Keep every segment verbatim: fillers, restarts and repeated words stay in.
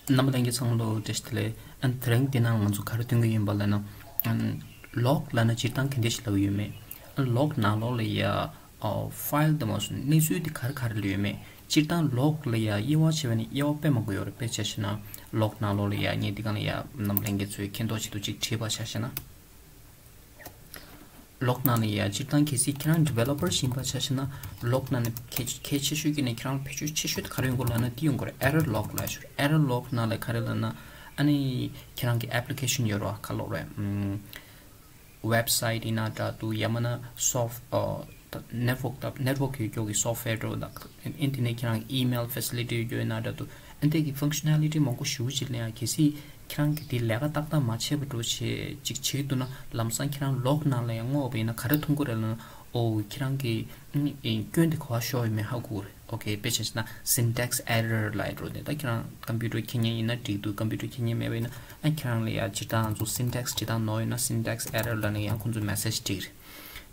རྣམ་པ་ལྷན་རྒྱས་ཚང་མ་ལ་བཀྲ་ཤིས་བདེ་ལེགས། ཨ་ནི་དེ་རིང་འདི་ནང་ང་ཚོ་ག་རེ་སྟོན་གྱི་ཡིན་པ་ལབ་ན། ཨ་ནི་ལོག་ལབ་ན་སྤྱིར་བཏང་ག་འདྲ་ཞིག་ལབ་ཀྱི་ཡོད་མེད། ཨ་ནི་ལོག་ནང་ལོགས་ལ་ཡ་ཨ་ཕའིལ་དེ་མ་སོང་གནས་ཚུལ་དེ་ག་རེ་ག་རེ་ལ་ཡོད་མེད། སྤྱིར་བཏང་ལོག་ལ་ཡ་དབྱེ་བ་ཕྱེ་བ་ནི་དབྱེ་བ་དཔེ་མང་པོ་ཡོད་རེད། དཔེ་ཆ་བཞག་ན་ལོག་ནང་ལོགས་ལ་ཡ་ངས་འདི་ག་ལ་ཡ་རྣམ་པ་ལྷན་རྒྱས་ཚོའི་མཁྱེན་རྟོགས་ཆེད་དུ་གཅིག་བྲིས་པ་ཆ་བཞག་ན། ལོག་ནང་ནས་ཡ་སྤྱིར་བཏང་གལ་སྲིད་ཁྱེད་རང་ཌི་ཝེ་ལོ་པར་ཞིག་ཡིན་པ་ཆ་བཞག་ན། ལོག་ནང་ནས་གལ་གལ་ཆེ་ཤོས་ཀྱི་ནས་ཁྱེད་རང་བེད་སྤྱོད་ཆེ་ཤོས་དེ་ག་རེ་ཡོང་གི་ལབ་ན་འདི་ཡོང་གི་རེད། ཨེ་རར་ལོག་ལབ་ཤོར། ཨེ་རར་ལོག་ནང་ལ་ག་རེ་ལབ་ན། ཨ་ནི་ཁྱེད་རང་གི་ཨེབ་ལི་ཁེ་ཤན་ཡོད་རེད་བ། ག་ལབ་རེད། ཝེབ་སའིཊ་ཡིན་ན་འདྲ་འདུག་ཡང་མིན་ན་སོབ་ཨ་ནེཊ་ཝོག་ནེཊ་ཝོག་ཡོད་ཀྱོག་གི་སོབ་ཝེར་འདྲ་བོ་དང་། ཨིན་དེ་ནས་ཁྱེད་རང་གི་ཨི་མེལ་ཕེ་སི་ལི་ཊི་ཡོད་ཀྱོག་ཡིན་ན་འདྲ་འདུག་ཨ་འདི་གི་ཕང་ཤ་ན་ལི་ཊི་མང་པོ་ཞེ་པོ་ཅིག་ལ་ཡང་གལ་སྲིད་ཁྱེད་རང་གིས་དེ་ལས་ཀ་ཏག་ཏག་མ་བྱས་པ་འདྲ་བོ་བྱས་ཅིག་བྱེད་ཀྱི་འདུག་ན། ལམ་སང་ཁྱེད་རང་ལོག་ནང་ལ་ཡང་བསྔོགས་པ་ཡིན་ན་ག་རེ་མཐོང་གི་རེད་ལབ་ན། ཨོ་ཁྱེད་རང་གི་ཨ་ནི་སྐྱོན་དེ་ག་པར་ཤོར་ཡོད་མེད་ཧ་གོ་གི་རེད། ཨོ་ཁེ། དཔེ་ཆ་བཞག་ན་སིན་ཊེག་སི་ཨེ་རར་ལབ་ཡོད་རེད། ད་ཁྱེད་རང་ཀམ་པུ་ཊར་མཁྱེན་མཁན་ཡིན་ན་འགྲིག་འདུག་ཀམ་པུ་ཊར་མཁྱེན་མཁན་མེད་པ་ཡིན་ན། ཨ་ཁྱེད་རང་ལ་ཡ་སྤྱིར་བཏང་ང་ཚོ་སིན་ཊེག་སི་འབྲི་སྟངས་ནོར་ཡོད་ན་སིན་ཊེག་སི་ཨེ་རར་ལབ་ནས་ཡང་ཁོང་ཚོས་མེ་སེཇ་འབྲི་གི་རེད།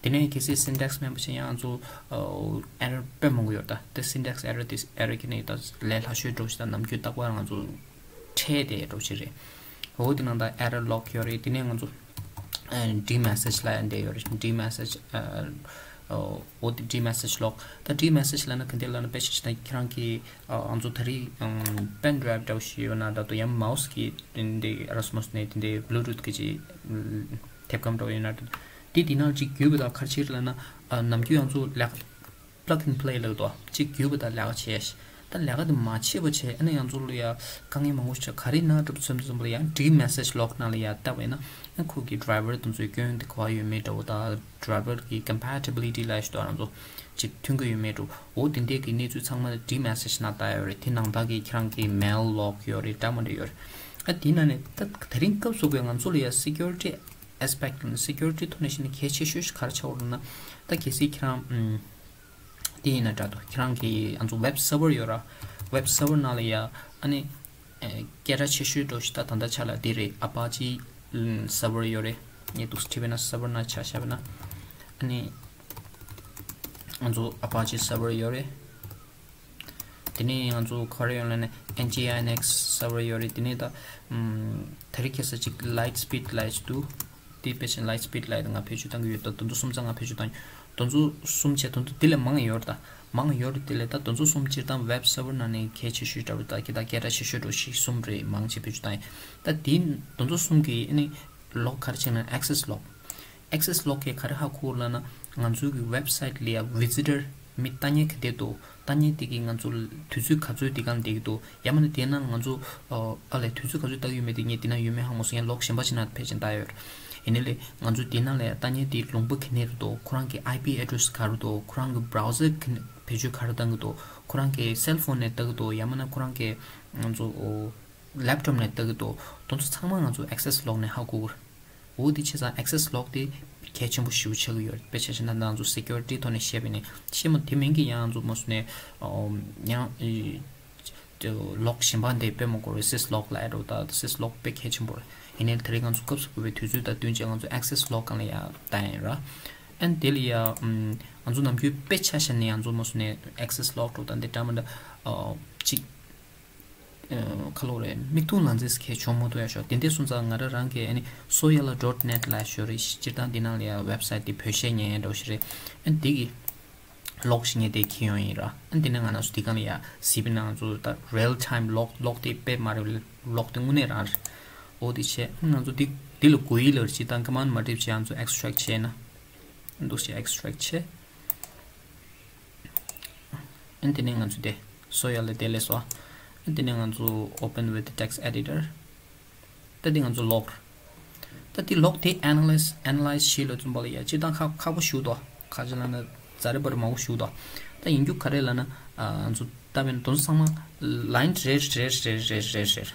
དེ་ནས་གལ་སྲིད་སིན་ཊེག་སི་མེད་པ་བྱས་ཡང་ང་ཚོ་ཨེ་རར་དཔེ་མང་པོ་ཡོད། ད་དེ་སིན་ཊེག་སི་ཨེ་རར་དེ་ཨེ་རར་གྱི་ནས་ད་ལས་སླ་ཤོས་འདྲ་བོ་ཞིག་དང་ནམ་རྒྱུན་རྟག་པར་ང་ཚོ་འཕྲད་དེ་འདྲ་བོ་ཞིག་རེད། འོ་དེ་ནང་ད་ཨེ་རར་ལོག་ཡོད་རེད། དེ་ནས་ང་ཚོ་ཌི་མེ་སེཇ་ལབ་ཡ་འདི་ཡོད་རེད། ཌི་མེ་སེཇ། འོ་དེ་ཌི་མེ་སེཇ་ལོག་ད་ཌི་མེ་སེཇ་ལབ་ན་ག་འདྲ་ལབ་ན། དཔེ་ཆ་བཞག་ན་ཁྱེད་རང་གི་ཨ་ང་ཚོ་ད་རེས་པེན་ཌ་རའིབ་འདྲ་བོ་ཞིག་ཡོད་ན་འདྲ་འདུག་ཡང་མའོ་སི་གི་འདི་ཨ་ར་སི་མོ་སི་ནས་དེ་འདྲའི་བྷུ་ལུ་ཊུཐ་གི་ཅིག་ཐེབས་ཁམས་འདྲ་བོ་ཡོད་ན་འདྲ་འདུག་དེ་འདི་ནང་ཅིག་བརྒྱུད་པ་དང་ག་རེ་བྱེད་ལབ་ན། ཨ་ནམ་རྒྱུན་ང་ཚོ་ལས་ཀ་པླག་ཨིན་པླེ་ལབ་འདུག་ཅིག་བརྒྱུད་པ་དང་ལས་ཀ་བྱས། ད་ལས་ཀ་དེ་མ་བྱས་པ་བྱས། ཨ་ནི་ང་ཚོ་ལ་ཡ་དཀའ་ངལ་མང་པོ་ཞིག་ག་རེ་ན་གྲུབ་ཚོད་ཙམ་ལ་ཡ་ཌི་མེ་སེཇ་ལོག་ནང་ལ་ཡ་བལྟས་པ་ཡིན་ན། ཨ་ཁོ་གི་ཌ་རའི་ཝར་དེ་ཚོའི་སྐྱོན་དེ་ག་པར་ཡོད་མེད་འདྲ་བོ་དང་། ཌ་རའི་ཝར་གི་ཀམ་པེ་ཊི་བི་ལི་ཊི་ལབ་ཞིག་འདུག་ང་ཚོ་ཅིག་མཐུན་གྱི་ཡོད་མེད་འདྲ་བོ། འོ་དེ་འདྲའི་གི་གནས་ཚུལ་ཚང་མ་ཌི་མེ་སེཇ་ནང་བལྟ་ཡོད་རེད། དེ་ནང་བདག་གི་ཁྱེད་རང་གི་མེལ་ལོག་ཡོད་རེད། འདྲ་མི་འདྲ་ཡོད་རེད། ཨ་དེ་ནང་ནས་ད་དེ་རིང་སྐབས་སུ་བའི་ང་ཚོ་ལ་ཡ་སི་ཀུ་རི་ཊི་ཨེ་སི་པེག་ཊི་ལ་ནི་སི་ཀུ་རི་ཊི་ཐོག་ནས་བཤད་ན་གལ་ཆེ་ཤོས་ཤིག་ག་རེ་ཆགས་ཡོད་ལབ་ན། ད་གལ་སྲིད་ཁྱེད་རང་ཨམ། དེ་ཡིན་ན་འདྲ་འདུག་ཁྱེད་རང་གི་ང་ཚོ་ཝེབ་སར་ཝར་ཡོད་ར། ཝེབ་སར་ཝར་ནང་ལ་ཡ་ཨ་ནི་ཨེ་སྐད་གྲགས་ཆེ་ཤོས་འདྲ་ཞིག་ད་ད་ལྟ་ཆ་ལ་དེ་རེད། ཨ་པ་ཅི་སར་ཝར་ཡོད་རེད། ངས་འདུག་སེ་བྲིས་པ་ཡིན་ན་སར་ཝར་ནང་ཆ་བཞག་པ་ཡིན་ན། ཨ་ནི་ང་ཚོ་ཨ་པ་ཅི་སར་ཝར་ཡོད་རེད། དེ་ནས་ང་ཚོ་ག་རེ་ཡོད་ལབ་ན་ཨེན་ཇི་ཨའི་ཨེན་ཨེག་སར་ཝར་ཡོད་རེད། དེ་ནས་ད་ཨམ། དེ་རིང་ཁ་སང་ཅིག་ལའིཊ་སི་པིཌ་ལབ་ཡ་ཅིག་འདུག་དེ་དཔེ་ཆ་ལའིཊ་སི་པིཌ་ལབ་ཡ་དེ་ང་བེད་སྤྱོད་བཏང་གི་ཡོད། ད་དེ་ཚོ་གསུམ་ཙམ་ང་བེད་སྤྱོད་བཏང་། དེ་ཚོ་གསུམ་བྱས། དེ་ཚོ་དེ་ལས་མང་ཡོད་རེད། ད་མང་ཡོད་རེད། དེ་ལས་ད་དེ་ཚོ་གསུམ་སྤྱིར་བཏང་ཝེབ་སར་ཝར་ནང་ནས་གལ་ཆེ་ཤོས་འདྲ་བོ། ད་གི་ད་སྐད་གྲགས་ཆེ་ཤོས་འདྲ་བོ་ཞིག་གསུམ་རེད། མང་ཆེ་བེད་སྤྱོད་བཏང་ཡ། ད་དེ་དེ་ཚོ་གསུམ་གི་ཨ་ནི་ལོག་ག་རེ་བྱས་ན་ཨེག་སེས་ལོག་ཨེག་སེས་ལོག་གིས་ག་རེ་ཧ་གོ་ལབ་ན། ང་ཚོའི་གི་ཝེབ་སའིཊ་ལ་ཡ་ཝི་ཛི་ཊར་མི་ལྟ་མཁན་ག་འདྲས་འདུག་ལྟ་མཁན་དེ་གིས་ང་ཚོ་དུས་ཚོད་ག་ཚོད་དེ་གང་བསྡད་ཀྱི་འདུག་ཡང་མིན་ན་དེ་ནང་ང་ཚོ་ཨ་ལས་དུས་ཚོད་ག་ཚོད་ལྟ་གི་ཡོད་མེད་དེ་ངས་དེ་ན་ཡོད་མེད་ཧ་གོ་མ་སོང་། ཡང་ལོག་གཞན་པ་ཅིག་ནང་ཕལ་ཆེར་ལྟ་ཡོད་རེད། ཡིན་ནའི་ལས་ང་ཚོ་དེ་ནང་ལ་ཡ་ལྟ་མཁན་དེ་ལུང་པ་ག་ནས་རེད་འདུག་ཁོ་རང་གི་ཨའི་པི་ཨེ་ཌི་རེ་སི་ག་རེ་འདུག་ཁོ་རང་གི་བྷ་རའུ་ཛར་ག་ནས་བེད་སྤྱོད་ག་རེ་བཏང་གི་འདུག་ཁོ་རང་གི་སེལ་ཕོན་ནས་ལྟ་གི་འདུག་ཡང་མིན་ན་ཁོ་རང་གི་ང་ཚོ་ལེབ་ཊོབ་ནས་ལྟ་གི་འདུག་དེ་ཚོ་ཚང་མ་ང་ཚོ་ཨེག་སེས་ལོག་ནས་ཧ་གོ་གི་རེད། འོ་དེ་བྱས་ཙང་ཨེག་སེས་ལོག་དེ་གལ་ཆེན་པོ་ཞེ་པོ་ཆགས་ཀྱི་ཡོད་རེད། དཔེ་ཆ་བཞག་ན་ང་ཚོ་སི་ཀུ་རི་ཊི་ཐོག་ནས་བཤད་པ་ཡིན་ན། ཤེས་མ་དེ་མིན་གྱི་ཡང་ང་ཚོ་མ་སོང་ནས་ཨོ་ཡང་ཨི་ལོག་གཞན་པ་འདི་དཔེ་མང་པོ་རེད། སིས་ལོག་ལབ་ཡ་འདྲ་བོ། ད་སིས་ལོག་དཔེ་གལ་ཆེན་པོ་རེད། ཡིན་ནའི་དེ་རིང་ང་ཚོ་སྐབས་སུ་བབས་པའི་དུས་ཚོད་དང་བསྟུན་བྱས་ང་ཚོ་ཨེག་སེས་ལོག་སྒང་ལ་ཡ་ལྟ་ཡ་ཡིན་ར། ཨན་དེ་ལ་ཡ་ཨམ་ང་ཚོ་ནམ་རྒྱུན་དཔེ་ཆ་བཞག་ནས་ང་ཚོ་མ་སོང་ནས་ཨེག་སེས་ལོག་འདྲ་བོ་དང་འདི་འདྲ་མི་འདྲ་ཨོ་གཅིག་ཨ་ག་ལབ་རེད། མིག་མཐོང་ལག་འཛིན་གལ་ཆེན་མོ་ཐུག་ཡ་ཤོག་དེ་འདྲ་སོང་ཙང་ང་རང་རང་གིས་ཨ་ནི་སོ་ཡ་ལ་ཌོཊ་ནེཊ་ལབ་ཤོག་རེད། སྤྱིར་བཏང་འདི་ནང་ལ་ཡ་ཝེབ་སའིཊ་དེ་བེད་སྤྱོད་ཉན་ཡ་འདྲ་བོ་ཞིག་རེད། ཨ་ནི་དེ་གི་ལོག་ཞིག་ངས་དེ་འཁྱེར་ཡོང་ཡིན་ར། ཨ་ནི་དེ་ནས་ང་རང་ཚོ་དེ་གང་ལ་ཡ་གཟིགས་པ་ན་ང་ཚོ་ད་རེལ་ཊའིམ་ལོག་ལོག་དེ་དཔེ་མ་རེད། ལོག་དེ་དངོས་གནས་རང་རེད། འོ་དེ་བྱས་ང་ཚོ་དེ་དེ་ལ་དགོས་ཡིན་ལབ་རེད། སྤྱིར་བཏང་ཀ་མན་མ་འགྲིག་བྱས་ང་ཚོ་ཨེག་སི་ཊྲེག་བྱས་ན། འདུག་སེ་ཨེག་སི་ཊྲེག་བྱས། ཨ་ནི་དེ་ནས་ང་ཚོ་དེ་སོ་ཡ་ལ་དེ་ལས་སོ། ཨ་ནི་དེ་ནས་ང་ཚོ་open with text editor། ད་དེ་ང་ཚོ་ལོག་ད་དེ་ལོག་དེ་ཨེ་ན་ལའིཛ་ཨེ་ན་ལའིཛ་བྱེད་ལ་བཙུན་པ་ལ་ཡ་སྤྱིར་བཏང་ཁག་ཁག་པོ་ཞུ་དོ། ཁ་ཅིག་ལ་ན་ཛ་རེ་བར་མང་པོ་ཞུ་དོ། ད་ཡིན་རྒྱུ་ག་རེ་ལ་ན་ང་ཚོ་ད་བན་དོན་ཚང་མ་ལའིན་རེ་རེ་རེ་རེ་རེ་རེ།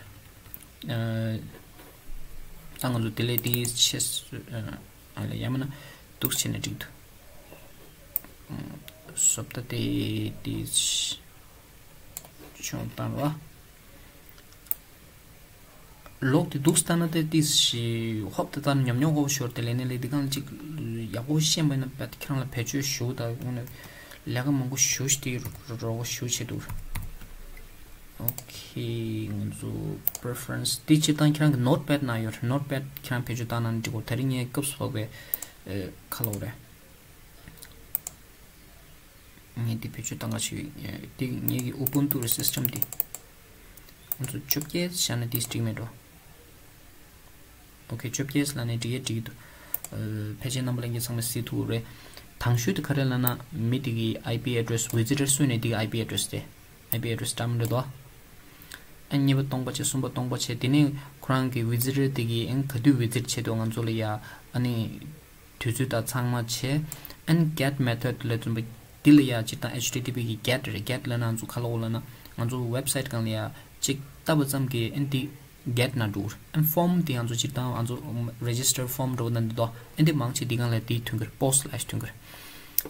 ད་ང་ཚོ་དེ་ལས་དེ་ཆེ་ཨ་ལ་ཡ་མ་ན་འདུག་བྱས་ན་འགྲིག་འདུག་སོབ་ད་དེ་དེ་ཆུང་བཏང་བ། ལོག་དེ་འདུག་སྟ་ན་དེ་དེ་ཧོབ་ད་ད་ཉོབ་ཉོབ་ཧོབ་ཤོར་དེ་ལས་ནས་ལས་དེ་གང་ཅིག་ཡག་པོ་ཤེས་པ་ན་ཁྱེད་རང་ལ་བེད་སྤྱོད་ཞུ་ད་ལས་ཀ་མང་པོ་ཞུ་ཞིག་དེ་རོགས་ཞུ་བྱེད་འདུག་ཨོ་ཁེ། ང་ཚོ་preference འདི་སྤྱིར་བཏང་ཁྱེད་རང་གི་notepad ནང་ཡོད་རེད། notepad ཁྱེད་རང་བེད་སྤྱོད་བཏང་ན་འགྲིག་གོ། དེ་རིང་ངས་སྐབས་སུ་བབས་པའི་ཨེ་ཁ་ལོ་རེད། ངས་འདི་བེད་སྤྱོད་བཏང་ག་ཞིག་འདི་ངེད་ཀྱི་Ubuntu system འདི། ང་ཚོ་བཅོ་བརྒྱད་བཞག་ན་འདི་འགྲིག་མེད་འགྲོ། ཨོ་ཁེ། བཅོ་བརྒྱད་ལབ་ནས་འགྲིག་ཡས་འགྲིག་གི་འདུག་ཨ། ཕལ་ཆེར་རྣམ་པ་ལྷན་རྒྱས་ཚང་མས་གཟིགས་ཐུབ་རེད། དང་ཤོས་དེ་ག་རེ་ལབ་ན་མི་དེ་གི་IP address། visitor སུ་ནས་དེ་གི་IP address དེ། IP address འདྲ་མི་འདྲ་འདུག་ཨ། གཉིས་པ་སྟོང་པ་བྱས། གསུམ་པ་སྟོང་པ་བྱས། དེ་ནས་ཁོ་རང་གི་visitor དེ་གི་ཨ་ནི་ག་དུས་visit བྱེད་འདུག་ང་ཚོ་ལ་ཡ། ཨ་ནི་དུས་ཚོད་དང་ཚང་མ་བྱས། ཨ་ནི་get method ལབ་དུས་ཙམ་པ་འདི་ལ་ཡ་སྤྱིར་བཏང་H T T P གི་get རེད། get ལབ་ན་ང་ཚོ་ག་ལབ་དགོས་ལབ་ན་ང་ཚོ་website སྒང་ལ་ཡ་གཅིག་བལྟས་པ་ཙམ་གྱིས་ཨ་ནི་འདི་get ན་འགྲོ་གི་རེད། ཨ་ནི་form དེ་ང་ཚོ་སྤྱིར་བཏང་ང་ཚོ་register form འགྲོ་ན་འདི་དོ། ཨ་ནི་འདི་མང་ཆེ་འདི་སྒང་ལ་འདི་ཐོན་གི་རེད། post ལབ་ཞིག་ཐོན་གི་རེད།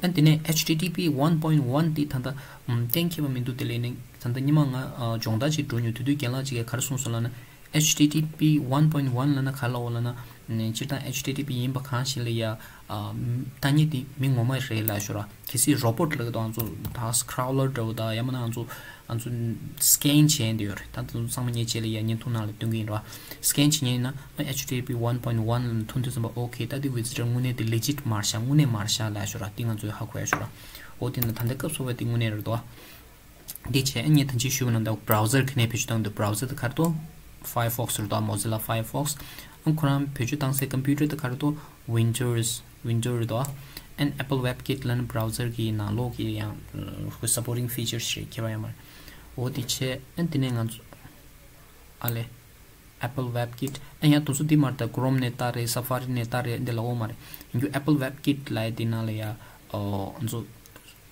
ཨ་ནི་དེ་ནས་H T T P one point one འདི་ད་ལྟ་ཨམ་གཏན་འཁེལ་བ་མི་འདུག་དེ་ལས་ནི་ད་ལྟ་ཉི་མ་ང་ཨ་སྦྱོང་བརྡར་ཅིག་འགྲོ་མྱོང་། དེ་དུས་རྒན་ལགས་ཅིག་གིས་ག་རེ་གསུངས་སོང་ལབ་ན། H T T P one point one ལབ་ན་ག་ལབ་དགོས་ལབ་ན། ནས་སྤྱིར་བཏང་H T T P ཡིན་པ་གང་ཞིག་ལ་ཡ། ཨ་ཐ་སྙད་འདི་མི་ངོ་མ་རེད་ལབ་ཞོར་ར། གལ་སྲིད་robot ལབ་ཀྱི་འདུག་ང་ཚོ་ད་crawler འདྲ་བོ་དང་ཡང་མིན་ན་ང་ཚོ་ང་ཚོ་scan བྱེད་ཡས་འདི་ཡོད་རེད། ད་དེ་ཚོ་ཚང་མ་ངས་རྗེས་ལ་ཡ་བརྙན་ཐུང་ནང་ལ་སྟོན་གྱི་ཡིན་ར། scan བྱེད་མཁན་ཡིན་ན་H T T P one point one ལ་ཐོན་དུས་ཙམ་པ། ཨོ་ཁེ། ད་འདི་visitor དངོས་གནས་དེ་legit མ་རེད་ཤག་དངོས་གནས་མ་རེད་ཤག་ལབ་ཞོར་ར། འདི་ང་ཚོས་ཧ་གོ་ཡ་ཞོར་ར། འོ་དེ་ནི་ད་ལྟ་སྐབས་སུ་བབས་པ་དེ་དངོས་གནས་རེད་འདུག་འདི་བྱས། ཨ་ངས་ད་ཅི་ཞུས་པ་ནང་ལྟར་browser ག་ནས་བེད་སྤྱོད་བཏང་འདུག browser དེ་ག་རེ་འདུག Firefox རེད་འདུག Mozilla Firefox ཨ་ཁོ་རང་བེད་སྤྱོད་བཏང་སའི་computer དེ་ག་རེ་འདུག Windows Windows རེད་འདུག་ཨ་ནི་Apple WebKit ལབ་ན་browser གི་ནང་ལོགས་ཀྱི་ཡང་ཁོའི་supporting features རེད། ཁྱད་པར་ཡོད་མ་རེད། འོ་དེ་བྱས། ཨ་ནི་དེ་ནས་ང་ཚོ་ཨ་ལས། Apple WebKit ཨ་ཡང་དུས་ཚོད་འདི་མར་ད་Chrome ནས་ལྟ་རེད། Safari ནས་ལྟ་རེད། འདི་ལ་འོ་མ་རེད། ཡིན་རྒྱུ་Apple WebKit ལབ་ཡ་དེ་ནང་ལ་ཡ། ཨོ་ང་ཚོ་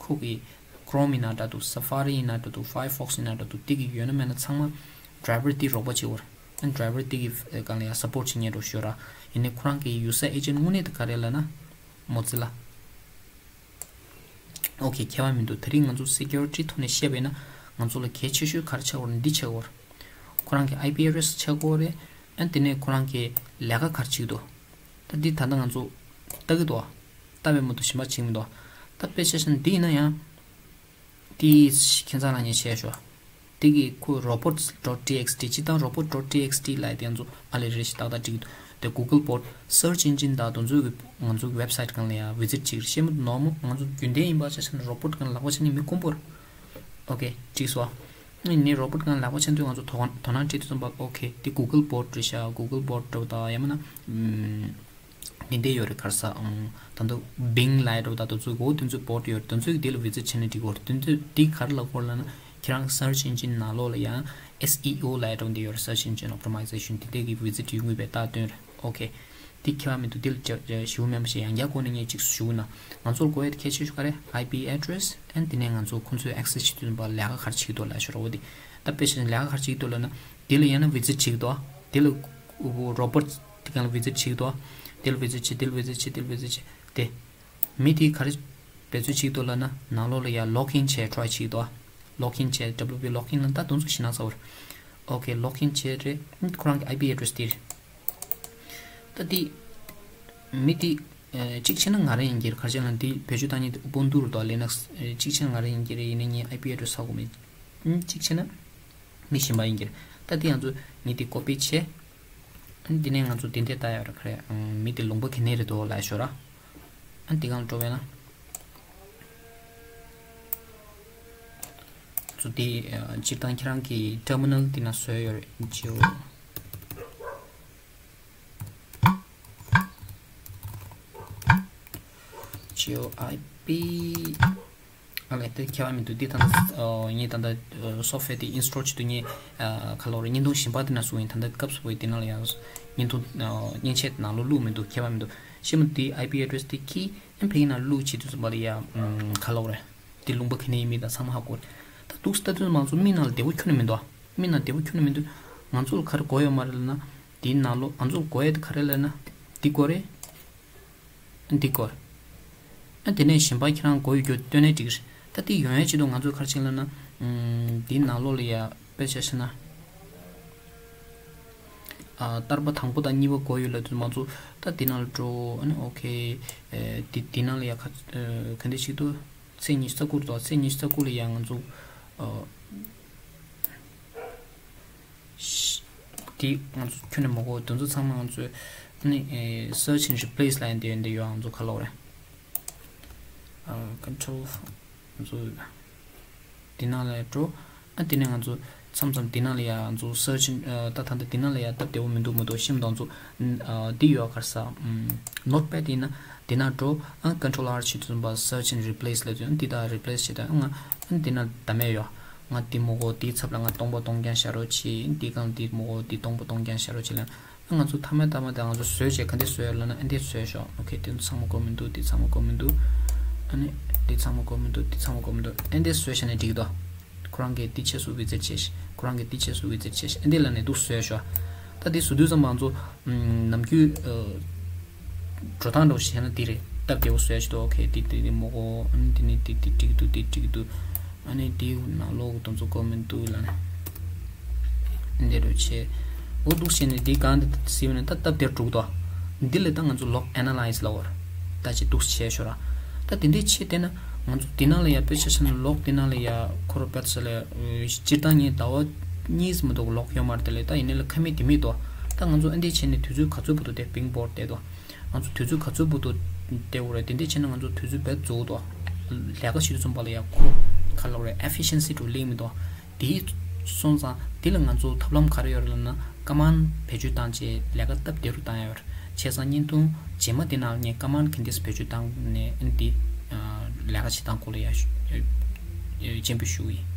ཁོ་གི་Chrome ཡིན་ན་འདྲ་འདུག Safari ཡིན་ན་འདྲ་འདུག Firefox ཡིན་ན་འདྲ་འདུག་དེ་གི་ཡོད་ན་མེད་ན་ཚང་མ་driver དེ་རོགས་པ་བྱེད་འོར། ཨ་driver དེ་གི་སྒང་ལ་ཡ་support བྱེད་མཁན་འདྲ་ཞོར་ར། ཡིན་ནའི་ཁོ་རང་གི་user agent དངོས་གནས་དེ་ག་རེ་ལབ་ན་Mozilla། ཨོ་ཁེ། ཁྱད་པར་མི་འདུག་དེ་རིང་ང་ཚོ་security ཐོག་ནས་བཤད་པ་ཡིན་ན་ང་ཚོ་ལ་གལ་ཆེ་ཤོས་ག་རེ་ཆགས་ཡོད་རེད། འདི་ཆགས་ཡོད་རེད། ཁོ་རང་གི་IP address ཆགས་ཡོད་རེད། ཨ་དེ་ནས་ཁོ་རང་གི་ལས་ཀ་ག་རེ་བྱེད་ཀྱི་འདུག་ད་འདི་ད་ལྟ་ང་ཚོ་ལྟ་གི་འདུག་ལྟ་བའི་མ་གཏོགས་གཞན་པ་བྱེད་ཀྱི་མི་འདུག་ད་དཔེ་ཆ་བཞག་ན་འདི་ཡིན་ན་ཡང་། དེ་ཁྱེད་ཚང་ལ་ངས་བཤད་ཞོག་དེ་གི་ཁོ་robot dot txt སྤྱིར་བཏང་robot dot txt ལབ་དེ་ང་ཚོ་ཨ་ལས་རེད་ཞིག་ཏག་ཏག་འགྲིག་གི་འདུག་དེ་Google bot search engine དང་དེ་ཚོའི་གི་ང་ཚོ་གི་website སྒང་ལ་ཡང་visit བྱེད་ཀྱི་རེད། ཤེས་མི་འདུག་ནོར་མོ་ང་ཚོ་རྒྱུན་ལྡན་ཡིན་པ་ཆ་བཞག་ན་robot སྒང་ལག་པ་འཆང་ནི་མི་དཀོན་པོ་རེད། ཨོ་ཁེ། འགྲིག་སོང་། ཨ་ནི་robot སྒང་ལག་པ་འཆང་དུས་ང་ཚོ་དོ་དོ་སྣང་སྤྲད་དུས་ཙམ་པ། ཨོ་ཁེ། དེ་Google bot རེད་ཤག Google bot འདྲ་བོ་དང་ཡང་མིན་ན། འདི་འདྲ་ཡོད་རེད། ག་རེ་ཟེར། ཨང་། ད་ལྟ་Bing ལབ་ཡ་འདྲ་བོ་དང་དེ་ཚོ་གོ་དེ་ཚོའི་bot ཡོད་རེད། དེ་ཚོས་དེ་ལ་visit བྱས་ན་འགྲིག་གི་རེད། དེ་ཚོས་དེ་ག་རེ་ལབ་ཀྱི་ཡོད་ལབ་ན་ཁྱེད་རང་search engine ནང་ལོགས་ལ་ཡང་S E O ལབ་ཡ་འདྲ་བོ་འདི་ཡོད་རེད། search engine optimization དེ་འདྲ་གི་visit ཡོང་གི་རེད་པས། ད་དོན་རེད། ཨོ་ཁེ། དེ་ཁྱད་པར་མི་འདུག་དེ་ལ་ཞེ་པོ་མེད་པ་ཞིག་ཡང་བསྐྱར་གོ་ནས་ངས་གཅིག་ཞུ་ན། ང་ཚོར་དགོས་ཡ་དེ་གལ་ཆེ་ཤོས་ག་རེ། I P address and དེ་ནས་ང་ཚོ་ཁོང་ཚོའི་access བྱེད་དུས་ཙམ་པ་ལས་ཀ་ག་རེ་བྱེད་ཀྱི་འདུག་ལབ་ཤོར་འོ་དེ། ད་དཔེ་བཞག་ན་ལས་ཀ་ག་རེ་བྱེད་ཀྱི་འདུག་ལབ་ན། དེ་ལ་ཡང་ན་visit བྱེད་ཀྱི་འདུག་དེ་ལ་robot དེ་གང་ལ་visit བྱེད་ཀྱི་འདུག་དེ་ལ་visit བྱེད། དེ་ལ་visit བྱེད། དེ་ལ་visit བྱེད། དེ། མི་དེ་ག་རེ་འབད་རྩོལ་བྱེད་ཀྱི་འདུག་ལབ་ན་ནང་ལོགས་ལ་ཡང་login བྱས་try བྱེད་ཀྱི་འདུག login བྱས། W P login ལབ་ན་ད་དེ་ཚོ་ཞེད་སྣང་ཚ་བོ་རེད། ཨོ་ཁེ། login བྱས་རེད། ཁོ་རང་གི་I P address དེ་རེད། ད་དེ་མི་དེ་ཨ་གཅིག་བྱས་ན་ང་རང་ཡིན་གྱི་རེད། ག་རེ་བྱས་ན་དེ་བེད་སྤྱོད་བཏང་མཁན་དེ་Ubuntu རེད་དོ། Linux ཨ་གཅིག་བྱས་ན་ང་རང་ཡིན་གྱི་རེད། ཡིན་ནའི་ངའི་I P address ཧ་གོ་མེད། ཨ་གཅིག་བྱས་ན་མི་གཞན་པ་ཡིན་གྱི་རེད། ད་དེ་ང་ཚོ་མི་དེ་copy བྱས། ཨ་འདི་ནས་ང་ཚོ་དེ་འདྲས་ལྟ་ཡ་རེད། ག་རེ། ཨ་མི་དེ་ལུང་པ་ག་ནས་རེད་དོ་ལབ་ཤོར་ར། ཨ་འདི་སྒང་ལ་འགྲོ་བས་ན། ཚོ་དེ་ཨ་སྤྱིར་བཏང་ཁྱེད་རང་གི་terminal དེ་ན་བཟོས་ཡོད་རེད། G O G O I P ཨ་ལས། དེ་ཁྱད་པར་མི་འདུག་དེ་ད་ལྟ་ཨ་ངས་ད་ལྟ་ཨ་software དེ་install བྱེད་དུས་ངས་ཨ་ག་ལབ་རེད། བརྙན་ཐུང་གཞན་པ་དེ་ན་བཟོས་ཡིན། ད་ལྟ་སྐབས་སུ་བབས་དེ་ན་ལ་ཡང་བརྙན་ཐུང་ཨ་མཉེན་ཆས་དེ་ནང་ལོགས་བླུགས་མི་འདུག་ཁྱད་པར་མི་འདུག་ཤེས་མི་འདུག་དེ་I P address དེ་ཁྱེར་ཨ་ཕ་གི་ནང་བླུགས་བྱེད་དུས་ཙམ་པ་ལ་ཡ་ཨམ་ག་ལབ་རེད། དེ་ལུང་པ་ག་ནས་ཡིན་མིན་དང་ཚང་མ་ཧ་གོ་རེད། ད་འདུག་སེ་ལྟ་དུས་མང་ཚོགས་མི་ནང་ལ་བདེ་པོ་ཁྱོན་ནས་མི་འདུག་མི་ནང་བདེ་པོ་ཁྱོན་ནས་མི་འདུག་ང་ཚོ་ལ་ག་རེ་དགོས་ཡོད་མ་རེད་ལབ་ན། དེའི་ནང་ལོགས་ང་ཚོ་ལ་དགོས་ཡ་དེ་ག་རེ་ལབ་ན། འདི་དགོས་རེད། འདི་དགོས། ཨ་དེ་ནས་གཞན་པ་ཁྱེད་རང་དགོས་ཡོད་རྒྱུ་སྟོན་ནས་འགྲིག་གི་རེད། ད་དེ་ཡོང་ཡ་ཆེད་དུ་ང་ཚོས་ག་རེ་བྱེད་ལབ་ན། ཨམ་འདིའི་ནང་ལོགས་ལ་ཡ་དཔེ་ཆ་བཞག་ན། ཨ་བསྟར་པ་དང་པོ་དང་གཉིས་པ་དགོས་ཡོད་ལབ་དུས་ང་ཚོ་ད་འདི་ནང་ལ་འགྲོ། ཨ་ནི་ཨོ་ཁེ། ཨེ་འདི་འདི་ནང་ལ་ཡ་ག་ཨེ་ག་འདྲ་ཞིག་འདུག་ཚེས་ཉི་ཤུ་རྩ་དགུ་རེད་དོ། ཚེས་ཉི་ཤུ་རྩ་དགུ་ལ་ཡ་ང་ཚོ་ཨ། དེ་ང་ཚོ་ཁྱོན་ནས་མ་གོ། དེ་ཚོ་ཚང་མ་ང་ཚོས་ཨ་ནི་search and replace ལབ་ཡ་འདི་འདི་ཡོད། ང་ཚོ་ག་ལབ་དགོས་རེད། ཨ། control ང་ཚོ་འདི་ནང་ལ་འགྲོ། ཨ། དེ་ནས་ང་ཚོ་མཚམས་མཚམས་འདི་ནང་ལ་ཡ་ང་ཚོ་search and ཨ། ད་ད་ལྟ་འདི་ནང་ལ་ཡ་སྟབས་བདེ་པོ་མི་འདུག་མི་འདུག་ཤེས་མི་འདུག་ང་ཚོ་ཨ། འདི་ཡོད་ག་རེ་ཟེར། ཨམ། notepad ཡིན་ན་འདི་ནང་འགྲོ། ཨ། control R བྱེད་དུས་ཙམ་པ་search and replace ལབ་དུས་འདི་ད་replace བྱེད་དུས་ང་འདི་ནང་བདམས་ཡས་ཡོད། ང་འདི་མ་གོ། འདིའི་ཚབ་ལ་ང་སྟོང་པ་སྟོང་རྐྱང་བཞག་རོགས་བྱེད། འདི་གང་འདི་མ་གོ། འདི་སྟོང་པ་སྟོང་རྐྱང་བཞག་རོགས་བྱེད་ལ། ང་ཚོ་མཐའ་མ་མཐའ་མ་དེ་ང་ཚོ་བཟོས་བྱས་ག་འདྲས་བཟོས་ཡོད་ལབ་ན། ཨ་འདྲས་བཟོས་ཤོག་ཨོ་ཁེ། དེ་ཚོ་ཚང་མ་དགོས་མི་འདུག་འདི་ཚང་མ་དགོས་མི་འདུག་ཨ་ནི་འདི་ཚང་མ་དགོས་མི་འདུག་འདི་ཚང་མ་དགོས་མི་འདུག་ཨ་འདྲས་བཟོས་བྱས་ནས་འགྲིག་གི་འདུག་ཁོ་རང་གིས་འདི་ཆས་སུ་ཝི་ཛེཊ་བྱས་ཤིག་ཁོ་རང་གིས་འདི་ཆས་སུ་ཝི་ཛེཊ་བྱས་ཤིག་ཨ་འདྲས་ལབ་ནས་འདུག་བཟོས་ཤོག་ད་འདི་བཟོ་དུས་ཙམ་པ་ང་ཚོ་ནམ་རྒྱུན་འགྲོ་སྟངས་འདྲ་བོ་ཞིག་བྱས་ན་འདི་རེད། སྟབས་བདེ་པོ་བཟོས་ཤིག་ད་ཨོ་ཁེ། འདི་འདི་འདི་མ་གོ། ཨ་ནི་འདི་ནི་འདི་འདི་འགྲིག་འདུག་འདི་འགྲིག་འདུག་ཨ་ནི་འདི་ནང་ལོགས་ཀྱི་དེ་ཚོ་དགོས་མི་འདུག་ལབ་ནས། འདི་འདྲ་བྱས། འོ་འདུག་བྱས་ནས་འདི་གང་འདི་ཟེར་བ་ནས་ད་སྟབས་བདེར་འགྲོ་གི་འདུག་འདི་ལ་ད་ང་ཚོ་log analyze ལབ་པ་རེད། ད་ཅིག་འདུག་བྱས་ཤོག་ར། ད་དེ་འདྲས་བྱས་བསྡད་ན་ང་ཚོ་འདི་ནང་ལ་ཡ་དཔེ་ཆ་བཞག་ན་log འདི་ནང་ལ་ཡ་ཁོ་ར་དཔེ་ཆ་ལ་སྤྱིར་བཏང་ངས་ཟླ་བ་གཉིས་མ་གཏོགས་log ཡོད་མ་རེད། དེ་ལས་ད་ཡིན་ནའི་ལ་ཁ་མིག་དེ་མིག་འདུག་ད་ང་ཚོ་ཨ་འདྲས་བྱས་ནས་དུས་ཚོད་ག་ཚོད་བར་དུ་དེ་བིང་བོར་བསྡད་འདུག་ང་ཚོ་དུས་ཚོད་ག་ཚོད་བར་དུ་བསྡད་དགོས་རེད། དེ་འདྲས་བྱས་ན་ང་ཚོ་དུས་ཚོད་བེད་རྫོགས་འདུག་ལས་ཀ་བྱེད་དུས་ཙམ་པ་ལ་ཡ་ཁོ་ག་ལབ་རེད། efficiency འདྲ་བོ་སླེབས་མི་འདུག་དེ་སོང་ཙང་དེ་ལ་ང་ཚོ་ཐབས་ལམ་ག་རེ་ཡོད་རེད་ལབ་ན། ཀ་མན་བེད་སྤྱོད་བཏང་བྱས་ལས་ཀ་སྟབས་བདེ་རུ་བཏང་ཡ་ཡོད་རེད། བྱས་ཙང་བརྙན་ཐུང་རྗེས་མ་དེ་ནང་ངས་ཀ་མན་ག་འདྲས་བེད་སྤྱོད་བཏང་ནས་ཨ་ནི་དེ་ལས་ཀ་བྱེད་སྟངས་སྐོར་ལ་ཡ་སྤྱན་འབུལ་ཞུ་གི་ཡིན།